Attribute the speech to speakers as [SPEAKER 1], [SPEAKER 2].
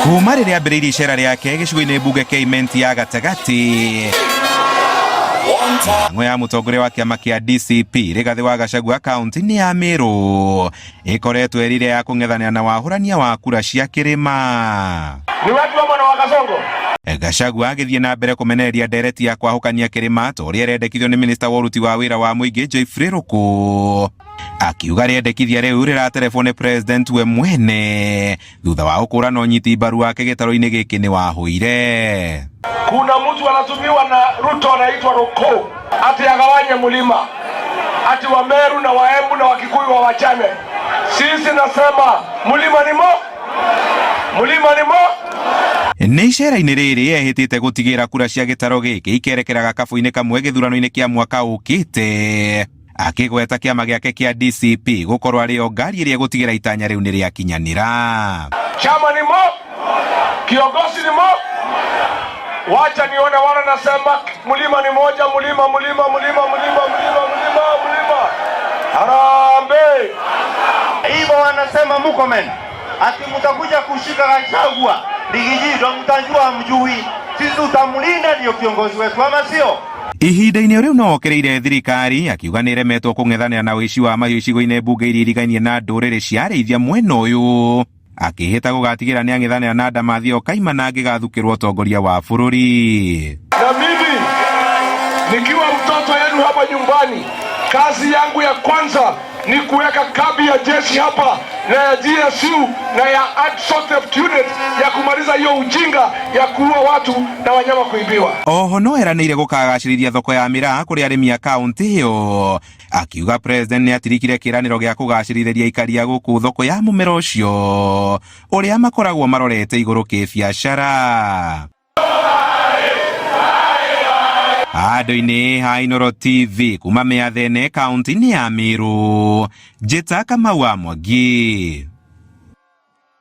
[SPEAKER 1] Kuma rĩrĩa ambĩrĩirie icera rĩake gĩcigo-inĩ mbunge kĩa Imenti ya gatagatĩ, Mĩhang'o ya mũtongoria wa kĩama kĩa DCP Rigathĩ wa Gachagua kaunti-inĩ ya Meru ĩkoretwo ĩrĩ ĩrĩa ya kũng'ethanĩra na wahũrania wa kura cia kĩrĩma.
[SPEAKER 2] Ni watu wa mwana wa Kasongo.
[SPEAKER 1] Gachagua agĩthiĩ na mbere kũmenereria ndereti ya kwahũkania kĩrĩma ta ũrĩa ĩrendekithio nĩ minista wa ũruti wa wĩra wa mũingĩ Geoffrey Ruku, akiuga rĩendekithia rĩu rĩraterebwo nĩ president we mwene thutha wa gũkũrana ũnyiti mbaru wake gĩtarũ-inĩ gĩkĩ nĩ wahũire.
[SPEAKER 2] Kuna mtu anatumiwa na Ruto anaitwa Ruku ati agawanye mlima, ati Wameru na Waembu na Wakikuyu wawachane. Sisi nasema mlima ni mo, mlima ni mo.
[SPEAKER 1] Nĩ icera-inĩ rĩrĩ ehĩtĩte gũtigĩra kura cia gĩtaro gĩkĩ ikerekera gakabu-inĩ kamwe gĩthurano-inĩ kĩa mwaka ũkĩte, akĩgweta kĩama gĩake kĩa DCP gũkorwo arĩ o ngari ĩrĩa ĩgũtigĩra itanya rĩu nĩ rĩakinyanĩra.
[SPEAKER 2] Chama ni mo, kiongozi ni mo. Wacha nione wana nasema mlima ni moja, mlima, mlima, mlima, mlima, mlima, mlima, mlima. Harambee!
[SPEAKER 3] Hivyo wanasema Murkomen ati mtakuja kushika Gachagua Riggy G, ndo mtajua mjui. Sisi tutamlinda, ndio kiongozi wetu, ama sio?
[SPEAKER 1] Ihinda-inĩ rĩu no okĩrĩire thirikari akiuga nĩ ĩremetwo kũng'ethanĩra na ũici wa mahiũ icigo-inĩ mbunge iria irigainie na ndũrĩrĩ cia arĩithia mwena ũyũ, akĩhĩta gũgatigĩra nĩ ang'ethanĩra na Ndamathia Kaimana angĩgathukĩrwo ũtongoria wa bũrũri.
[SPEAKER 2] Na mimi nikiwa mtoto yenu hapa nyumbani, kazi yangu ya kwanza ni kuweka kambi ya jeshi hapa na ya GSU na ya Anti-Theft Unit ya kumaliza hiyo ujinga ya kuua watu na wanyama kuibiwa.
[SPEAKER 1] Oho no eranĩire gũkagacĩrithia thoko ya mĩraa kũrĩ arĩmi a kaunti ĩyo, akiuga president nĩ atirikire kĩĩranĩro gĩa kũgacĩrithĩria aikari a gũkũ thoko ya mũmera ũcio ũrĩa makoragwo marorete igũrũ kĩbiacara. Handũ-inĩ ha Inooro TV kuma Mĩathene kaunti-inĩ ya Meru, Njĩta Kamau wa Mwangi.